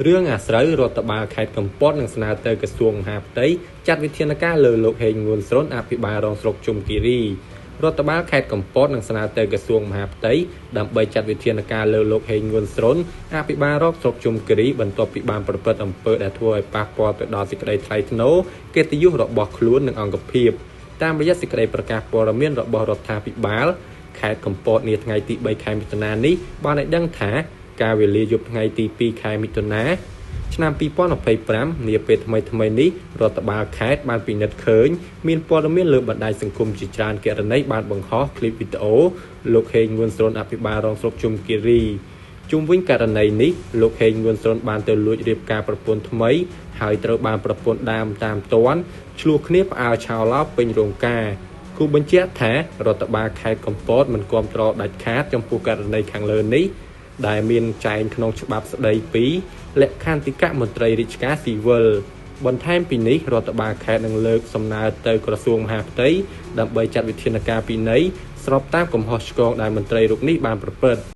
រឿងអាស្រូវរដ្ឋបាលខេត្តកំពតនឹងស្នើទៅក្រសួងមហាផ្ទៃចាត់វិធានការលើលោកហេងងួនស្រុនអភិបាលរងស្រុកជុំគិរីរដ្ឋបាលខេត្តកំពតនឹងស្នើទៅក្រសួងមហាផ្ទៃដើម្បីចាត់វិធានការលើលោកហេងងួនស្រុនអភិបាលរងស្រុកជុំគិរីបន្ទាប់ពីបានប្រព្រឹត្តអំពើដែលធ្វើឲ្យប៉ះពាល់ទៅដល់សេចក្តីថ្លៃថ្នូរកិត្តិយសរបស់ខ្លួននិងអង្គភាពតាមរយៈសេចក្តីប្រកាសព័ត៌មានរបស់រដ្ឋាភិបាលខេត្តកំពតនាថ្ងៃទី3ខែមិថុនានេះបានឲ្យដឹងថាកាលវេលាយប់ថ្ងៃទី2ខែមិថុនាឆ្នាំ2025នាពេលថ្មីៗនេះរដ្ឋបាលខេត្តបានពិនិត្យឃើញមានព័ត៌មានលើបណ្ដាញសង្គមជាច្រើនករណីបានបង្ហោះឃ្លីបវីដេអូលោកហេងងួនស្រុនអភិបាលរងស្រុកជុំគិរីជុំវិញករណីនេះលោកហេងងួនស្រុនបានទៅលួចរៀបការប្រពន្ធថ្មីហើយត្រូវបានប្រពន្ធដើមតាមទាន់ឆ្លោះគ្នាផ្អើលឆោឡោពេញរោងការគូបញ្ជាក់ថារដ្ឋបាលខេត្តកំពតមិនគាំទ្រដាច់ខាតចំពោះករណីខាងលើនេះដែលមានចែងក្នុងច្បាប់ស្តីពីលក្ខន្តិកៈមន្ត្រីរាជការស៊ីវិលបន្ថែមពីនេះរដ្ឋបាលខេត្តនឹងលើកសំណើទៅក្រសួងមហាផ្ទៃដើម្បីចាត់វិធានការពិន័យស្របតាមកំហុសឆ្គងដែលមន្ត្រីរូបនេះបានប្រព្រឹត្ត។